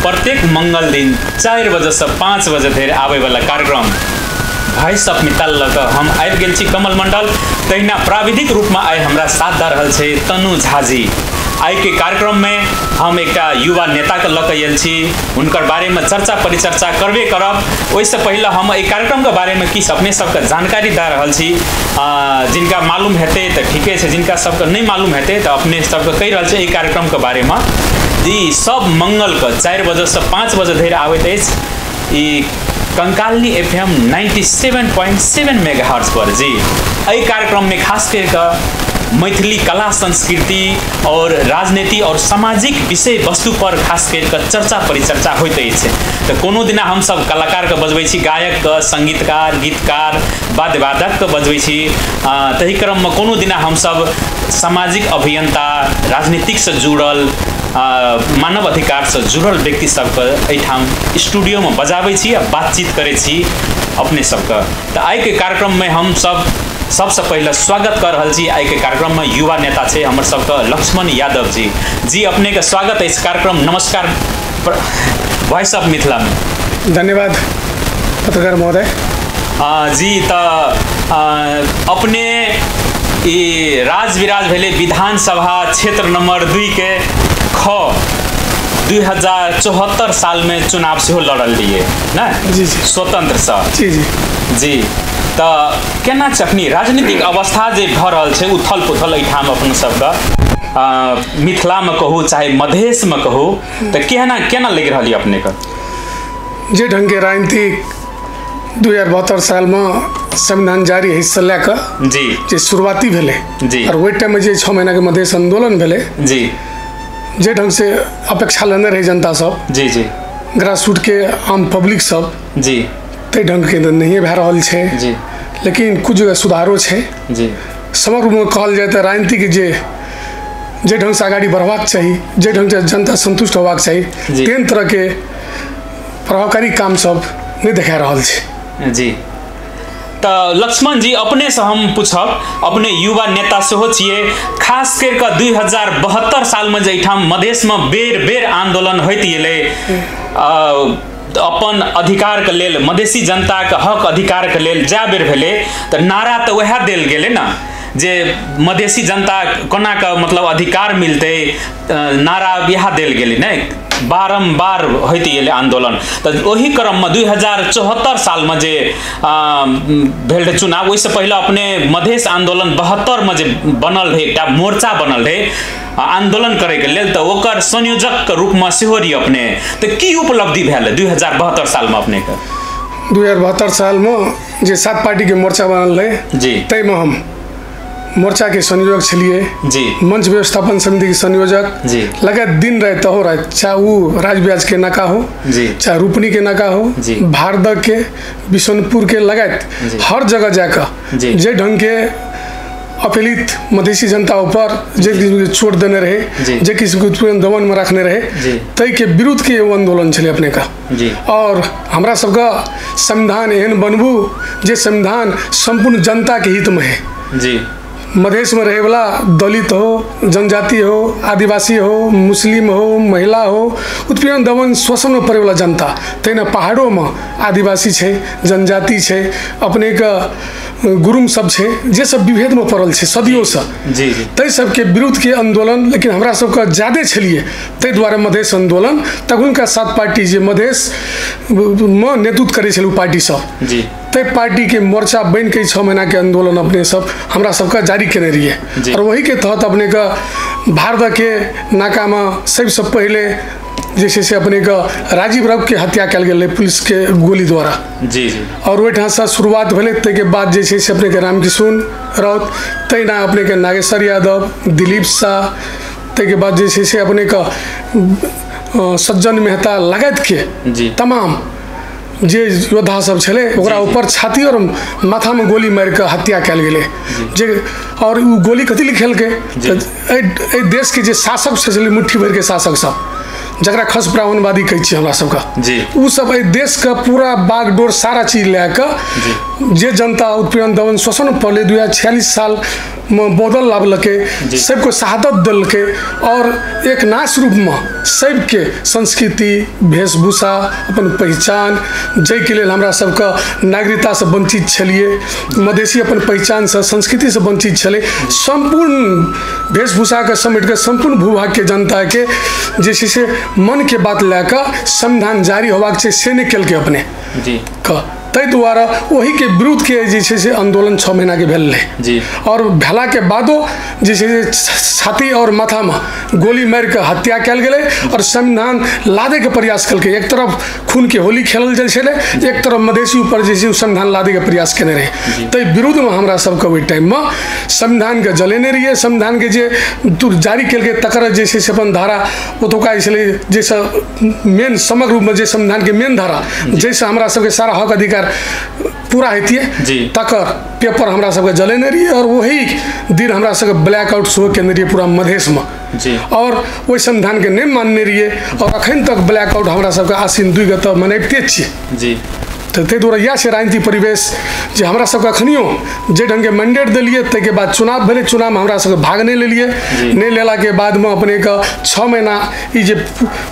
प्रत्येक मंगल दिन 4 बजे से 5 बजे धरि आबै वाला कार्यक्रम वॉइस ऑफ मिथिला लऽ कऽ हम आबि गेल छी कमल मंडल। तहिना प्राविधिक रूपमे आइ हमरा साथ दऽ रहल छै तनु झाजी। आइके कार्यक्रममे हम एकटा युवा नेताके लऽ कऽ आयल छी, हुनकर बारेमे चर्चा परिचर्चा करबे करब। ओहिसँ पहिले हम एहि कार्यक्रमके बारेमे किछु अपने सबके जानकारी दऽ रहल छी। जिनका मालूम हेतै तऽ ठीके छै, जिनका सबके नहि मालूम हेतै तऽ अपने सबके कहि रहल छी एहि कार्यक्रमके बारेमे। ई सब मंगलके 4 बजे से 5 बजे धरि आबैत अछि ई कंकालनी FM 97.7 megahertz पर। जी एहि कार्यक्रममे खास करिकऽ मैथिली कला संस्कृति और राजनीति और सामाजिक विषय वस्तु पर खास करिकऽ चर्चा परिचर्चा होइत अछि। तऽ कोनो दिना हमसब कलाकारके बजबै छी, गायकके, संगीतकार, गीतकार, वाद्यवादकके बजबै छी। ताहि क्रममे कोनो दिना हमसब सामाजिक अभियंता, राजनीतिकसँ जुड़ल, मानव अधिकारसँ जुड़ल व्यक्ति सबके एहिठाम स्टूडियोमे बजाबै छी आ बातचीत करै छी अपने सबके। तऽ आइके कार्यक्रममे हमसब सबसँ पहिले स्वागत कर रहल छी। आइके कार्यक्रममे युवा नेता छै हमर सबके लक्ष्मण यादव जी। जी अपनेके स्वागत अछि कार्यक्रम नमस्कार वॉइस ऑफ मिथिला में। धन्यवाद पत्रकार महोदय। जी तऽ अपने ई राजविराज भेलै विधानसभा क्षेत्र नंबर 2 के ख 2074 साल में चुनाव सेहो लड़ल रहियै ने? जी जी, स्वतंत्रसँ। जी जी जी तऽ केना छै अखनी राजनीतिक अवस्था जे भऽ रहल छै उथल पुथल एहिठाम अपना सबके मिथिलामे कहू चाहे मधेशमे कहू, तऽ केना केना लागि रहल यऽ अपनेके? जे ढङ्गके राजनीतिक 2072 सालमे संविधान जारी हइ लए कऽ जी जे शुरुआती भेलै जी, और ओहि टाइममे जे 6 महीनाके मधेश आन्दोलन भेलै जी, जे ढंग से अपेक्षा लेने रहे जनता सब जी जी, ग्रास रूट के आम पब्लिक सब जी, ताहि ढंगके तऽ नहिए भए रहल छै जी, लेकिन कुछ जगह सुधारो छै जी। समग्र रूपमे कहल जाय तऽ राजनीतिक जे जे ढंगसँ अगाडि बढ़बाक चाही, जे ढंगसँ जनता संतुष्ट होबाक चाही, तेहन तरहके प्रभावकारी काम सब नहि देखा रहल छै जी। तऽ लक्ष्मण जी अपनेसँ हम पूछब, अपने युवा नेता सेहो छियै, खास करि कऽ 2072 सालमे जे एहिठाम मधेशमे बेर बेर आन्दोलन होइत गेलै अपन अधिकारके लेल, मधेशी जनताके हक अधिकारके लेल जए बेर भेलै तऽ नारा तऽ वएह देल गेलै ने जे मधेशी जनता कोना कऽ मतलब अधिकार मिलतै, नारा इएह देल गेलै ने, बारम्बार होइत गेलै आन्दोलन। तऽ ओहि क्रममे 2074 सालमे जे भेल रहै चुनाव, ओहिसँ पहिले अपने मधेश आन्दोलन 72मे जे बनल रहै, एकटा मोर्चा बनल रहै आन्दोलन करैके लेल, तऽ ओकर संयोजकके रूपमे सेहो रही अपने, तऽ की उपलब्धि भेल 2072 सालमे अपनेके? 2072 सालमे जे 7 पार्टीके मोर्चा बनल रहै जी, ताहिमे हम मोर्चाके संयोजक छलियै जी, मंच व्यवस्थापन समितिके संयोजक जी, लगायत दिन राति तहो राति, चाहे वो राजब्याज के नाका हो जी, चाहे रूपनी के नाका हो जी, भारदक के, बिशनपुर के, लगायत हर जगह जाकऽ जे ढंगके अपीलित मधेशी जनता ऊपर जे किस्मके चोट देने रहे, जे किस्मके उत्पीड़न दमनमे रखने रहे, ताहिके विरुद्धके एगो आन्दोलन छलै अपनेके। और हमरा सबके संविधान एहन बनबू जे संविधान सम्पूर्ण जनताके हितमे है जी। मधेशमे रहैवला दलित हो, जनजाति हो, आदिवासी हो, मुस्लिम हो, महिला हो, उत्पीड़न दमन शोषणमे पड़ैवला जनता, तहिना पहाड़ोमे आदिवासी छै, जनजाति छै, अपनेके गुरुङ सब छै, जे सब विभेदमे पड़ल छै सदियोसँ जी, ताहि सबके विरुद्धके आन्दोलन। लेकिन हमरा सबके ज्यादे छलियै ताहि दुआरे मधेश आन्दोलन तखुनका 7 पार्टी जे मधेशमे नेतृत्व करै छलै ओ पार्टी सब जी, ताहि पार्टीके मोर्चा बनिके 6 महीनाके आन्दोलन अपने सब हमरा सबके जारी केने रहियै। और वहीके तहत अपनेके भारतके नाकामे सबसँ पहिले जे छै से अपनेके राजीव रवके हत्या कयल गेल रहै पुलिसके गोली द्वारा जी जी, और ओहिठामसँ शुरुआत भेलै। ताहिके बाद जे छै से अपनेके रामकिशुन राउत, तहिना अपनेके नागेश्वर यादव, दिलीप शाह, ताहिके बाद जे छै से अपनेके सज्जन मेहता लगायतके जी तमाम जे योद्धा सब छलै ओकरा ऊपर छाती और माथामे गोली मारिकऽ हत्या कयल गेलै जे। और ओ गोली कथी लिखेलकै तऽ एहि देशके जे शासक छलै मुट्ठी भरिके शासक सब, जकरा खस ब्राह्मणवादी कहै छियै हमरा सबके जी, ओ सब एहि देशके पूरा बागडोर सारा चीज लए कऽ जे जनता उत्पीड़न दमन शोषण पड़लै 2046 सालमे बदल लाबलकै, सबके शहादत देलकै और एक नाश रूपमे सबके संस्कृति वेशभूषा अपन पहिचान जाहिके लेल हमरा सबके नागरिकतासँ वंचित छलियै, मधेसी अपन पहिचानसँ संस्कृतिसँ वंचित छलै, सम्पूर्ण वेशभूषाके समेटिके सम्पूर्ण भूभागके जनताके जे छै से मनके बात लए कऽ संविधान जारी होबाक छै से नहि केलकै अपने जी के, ताहि दुआरे ओहिके विरुद्धके जे छै से आन्दोलन 6 महीनाके भेल रहै जी। और भेलाके बादो जे छै से छाती और माथामे गोली मारिके हत्या कयल गेलै और संविधान लादैके प्रयास केलकै। एक तरफ खूनके होली खेलल जाइ छलै, एक तरफ मधेसी ऊपर जे छै संविधान लादैके प्रयास केने रहै। ताहि विरुद्धमे हमरा सबके ओहि टाइममे संविधानके जलेने रहियै, संविधानके जे जारी केलकै तकर जे छै से अपन धारा ओतुका जे छलै जाहिसँ मेन समग्र रूपमे जे संविधानके मेन धारा जाहिसँ हमरा सबके सारा हक अधिकार पूरा हेतियै तकर पेपर हमरा सबके जलेने रहियै और वही दिन हमरा सबके ब्लैकआउट सेहो केने रहियै पूरा मधेशमे जी। और ओहि संविधानके नहि मानने रहियै और अखन तक ब्लैकआउट हमरा सबके आश्विन 2 गते मनैबते छियै जी। तऽ ताहि दुआरे इएह छै राजनीतिक परिवेश जे हमरा सबके अखनियो जे ढङ्गके मैंडेट देलियै ताहिके बाद चुनाव भेलै, चुनावमे हमरा सबके भाग नहि लेलियै, नहि लेलाके बादमे अपनेके 6 महीना ई जे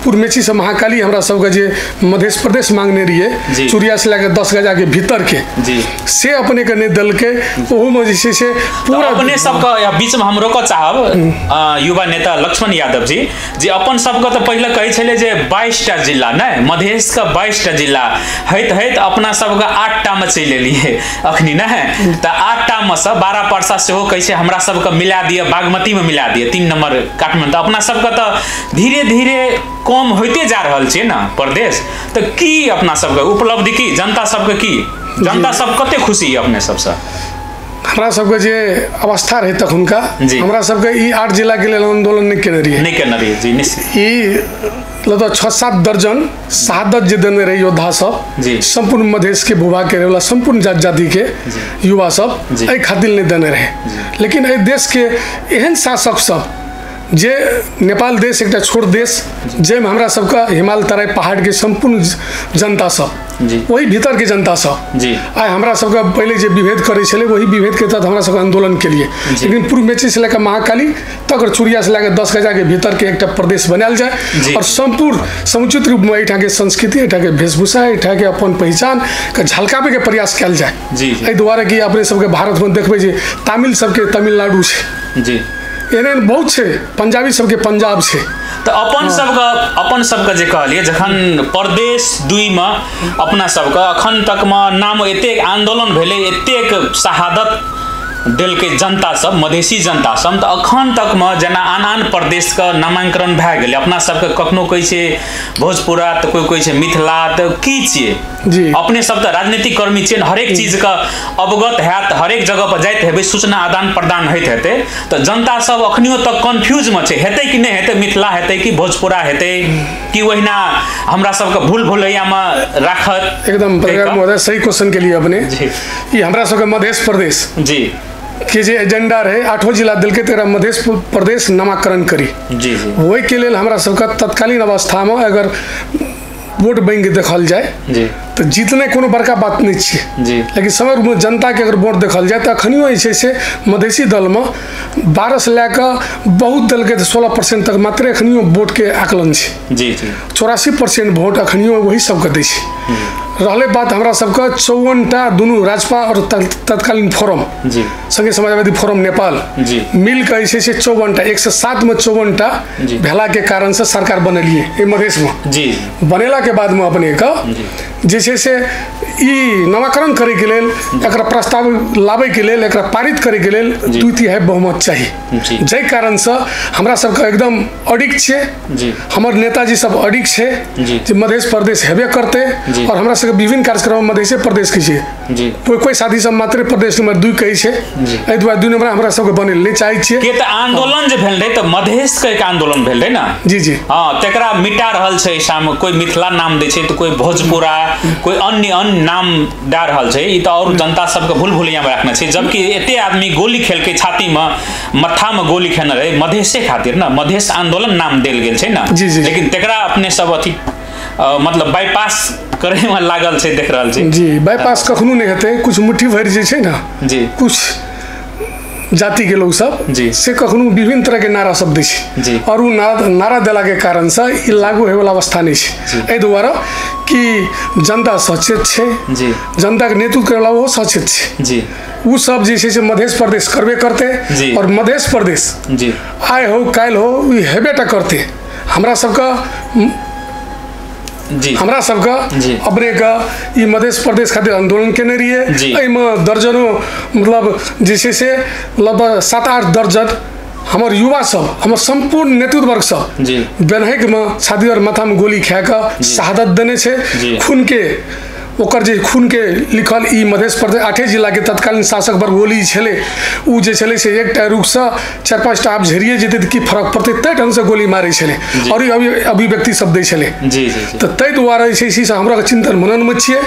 पूर्वमेचीसँ महाकाली हमरा सबके जे मध्य प्रदेश मांगने रहियै चूड़ियासँ लए कऽ 10 गजाके भीतरके से अपनेके नहि देलकै। ओहूमे जे छै से पूरा अपने सबके बीचमे हम रोकऽ चाहब युवा नेता लक्ष्मण यादव जी, जे अपन सबके तऽ पहिले कहै छलै जे 22टा जिला नहि, मधेशके 22टा जिला होइत होइत अपना सबके 8टा में चलि एलियै अखनी नहि, तऽ 8टा में से 12 परसा सेहो कहै छै हमरा सबके मिला दिअ, बागमती में मिला दिअ 3 नंबर काठमांडू। तऽ अपना सबके तऽ धीरे धीरे कम होइते जा रहल छै ने प्रदेश, तऽ की अपना सबके उपलब्धि की, जनता सबके की, जनता सब कते खुशी अपने सबसँ? हमरा सबके जे अवस्था रहै तखुनका, हमरा सबके ई 8 जिलाके लेल आन्दोलन नहि केने रहियै, नहि केने रहियै जी निश्चित। ई लगभग 6-7 दर्जन शहादत जे देने रहे योद्धा सब सम्पूर्ण मधेशके भूभागके रहैवला सम्पूर्ण जात जातिके युवा सब एहि खातिर नहि देने रहे, लेकिन एहि देशके एहन शासक सब जे नेपाल देश एकटा छोट देश जाहिमे हमरा सबके हिमाल तराई पहाड़के सम्पूर्ण जनता सब वही भीतरके जनता सब आइ हमरा सबके पहिले जे विभेद करै छलै वही विभेदके तहत हमरा सबके आन्दोलन केलिए, लेकिन पूर्व मेचीसँ लए कऽ महाकाली तक चूड़ियासँ लए कऽ 10 गजाके भीतरके एकटा प्रदेश बनायल जाय और सम्पूर्ण समुचित रूपमे एहिठामके संस्कृति, एहिठामके वेशभूषा, एहिठामके अपन पहिचानके झलकाबैके प्रयास कयल जाय। एहि दुआरे कि अपने सबके भारतमे देखबै जे तामिल सबके तमिलनाडु छै जी, एहन बहुत छै, पंजाबी सबके पंजाब छै। तऽ अपन सबके जे कहलियै जखन प्रदेश 2 मे अपना सबके अखन तकमे नाम एतेक आन्दोलन भेलै, एतेक शहादत देलकै जनता सब, मधेसी जनता सब, तऽ अखन तकमे जेना आन आन प्रदेशके नामांकन भए गेलै, अपना सबके कखनो कहै छै भोजपुरा तऽ कोइ कहै छै मिथिला, तऽ की छियै जी? अपने सब तऽ राजनीतिक कर्मी छियै, हरेक चीजके अवगत हैत, हरेक जगह पर जाइत हेबै, सूचना आदान प्रदान होइत हेतै, तऽ जनता सब अखनियो तक कन्फ्यूजमे छै, हेतै कि नहि हेतै, मिथिला हेतै कि भोजपुरा हेतै कि ओहिना हमरा सबके भूल भुलैयामे राखत? एकदम महोदय सही क्वेश्चन के लिए अपने। ई हमरा सबके मध्य प्रदेश जी के जे एजेंडा रहे 8 जिला देलकै तकरा मध्य प्रदेश नामाकरण करी जी जी, ओहिके लेल हमरा सबके तत्कालीन अवस्थामे अगर वोट बैंक देखल जाय जी तऽ जीतने कोनो बड़का बात नहि छै जी, लेकिन समय रूपमे जनताके अगर वोट देखल जाय तऽ अखनियो जे छै से मधेसी दलमे 12 से लए कऽ बहुत दलके तऽ 16% तक मात्र अखनियो वोटके आकलन छै जी जी, 84% वोट अखनियो वही सबके दै छै। रहलै बात हमरा सबके 54टा दुनू राजपा और तत्कालीन फोरम जी संघीय समाजवादी फोरम नेपाल जी मिल कऽ जे छै से 54टा 107 में 54टा भेलाके कारणसँ सरकार बनेलियै एहि मधेशमे जी। बनेलाके बादमे अपनेके जे छै से ई नामाकरण करैके लेल, एकरा प्रस्ताव लाबैके लेल, एकरा पारित करैके लेल 2/3 बहुमत चाही, जाहि कारणसँ हमरा सबके एकदम अडिग छियै, हमर नेताजी सब अडिग छै जे मध्य प्रदेश हेबे करतै और हमरा सबके विभिन्न कार्यक्रम मधेशे प्रदेशके छै, कोइ कोइ साथी सब मात्र प्रदेश नंबर 2 कहै छै, एहि दुआरे 2 नंबर हमरा सबके बनै नहि चाहै छियै। के तऽ आंदोलन जे भेल रहै तऽ मधेश के एक आंदोलन भेल रहै ने जी जी, हाँ, तकरा मिटा रहल छै शाम, कोइ मिथिला नाम दै छै तऽ कोइ भोजपुरा, कोई अन्य अन्य नाम दए रहल छै। ई तऽ और जनता सबके भूल भुलैया में रखने छै, जबकि एते आदमी गोली खेलके छाती में मत्था में गोली खेने रहे मधेशे खातिर ना, मधेश आंदोलन नाम देल गेल छै ना, लेकिन तेकरा अपने सब अथी मतलब बाईपास करे में लागल छै, देख रहल छै। जी बाईपास कखनो नहि हेतै, कुछ मुट्ठी भरि जे छै ना जी कुछ जाति के लोग सब से कखनो विभिन्न तरह के नारा सब दै छै और उ नारा देला के कारण से ई लागू होय वाला अवस्था नहीं छै। एहि दुआरे कि जनता सचेत छै जी, जनता के नेतृत्व करे वाला ओहो सचेत छै जी, उ सब जे छै से मधेश प्रदेश करबे करते और मधेश प्रदेश जी आइ हो काल्हि हो ई हेबे टा करते। हमरा सबके जी हमरा सबके अपने के ई मधेश प्रदेश खातिर आंदोलन केने रहिए, एहिमे दर्जनों मतलब जे छै से लगभग 7-8 दर्जन हमर युवा सब हमर संपूर्ण नेतृत्व वर्ग सब बेनहक में छाती और माथा में गोली खा कऽ शहादत देने छै। खून के ओकर जे खून के लिखल ई मधेश प्रदेश 8 जिला के तत्कालीन शासक वर्ग गोली छलै, उ जे छलै से एकटा रुखसँ 4-5 टा आब झेरिए जेतै तऽ की फरक पड़तै ताहि ढङ्गसँ गोली मारै छलै और अभिव्यक्ति सब दै छलै। तऽ ताहि दुआरे जे छै से हमरा चिंतन मननमे छियै,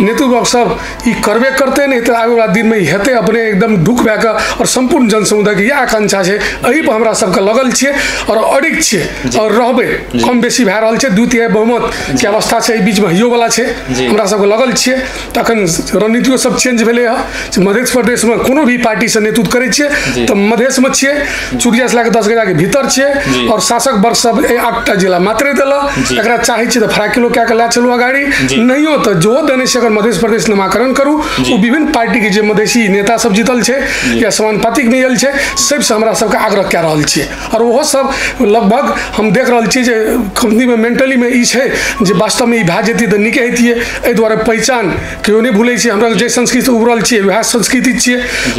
नेतृत्व वर्ग सब ई करबे करतै, नहि तऽ आबैवला दिनमे ई हेतै अपने एकदम दुख भए कऽ और सम्पूर्ण जनसमुदायके इएह आकांक्षा छै, एहिपर हमरा सबके लगल छियै और अडिग छियै और रहबै। कम बेसी भए रहल छै, 2/3 बहुमतके अवस्था छै, एहि बीचमे होइयोवला छै, हमरा सबके लगल छियै। तखन रणनीतियो सब चेंज भेलै हँ, मधेश प्रदेशमे कोनो भी पार्टीसँ नेतृत्व करै छियै तऽ मधेशमे छियै, चुरियासँ लए कऽ 10 गजाके भीतर छियै और शासक वर्ग सब 8टा जिला मात्रे देलक, एकरा चाहै छियै तऽ फराकिलो कए कऽ लए चलू अगाड़ी, नहियो तऽ जो देने छै अगर मधेश प्रदेश नामाकरण करू, ओ विभिन्न पार्टीके जे मधेशी नेता सब जीतल छै या समानुपातिकमे आयल छै सबसँ हमरा सबके आग्रह कए रहल छियै। और ओहो सब लगभग हम देख रहल छियै जे कंपनीमे मेंटलीमे ई छै जे वास्तवमे ई भए जेतै तऽ नीके हेतियै। एहि दुआरे पहिचान केओ नहि भूलै छै, हमरा जे संस्कृति उभरल छियै वएह संस्कृति छियै,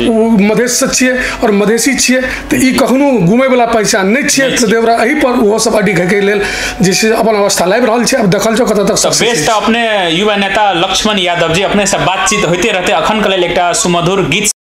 ओ मधेशसँ छियै और मधेशी छियै, तऽ ई कखनो घुमैवला पहिचान नहि छियै। तऽ देवरा एहि पर ओहो सब अडिग होइके लेल जे छै अपन अवस्था लाबि रहल छै। आब देखल जाउ कतऽ तक बेस। तऽ अपने युवा नेता लक्ष्मण यादव जी अपने से बातचीत होइते रहते, अखन के लेल एकटा सुमधुर गीत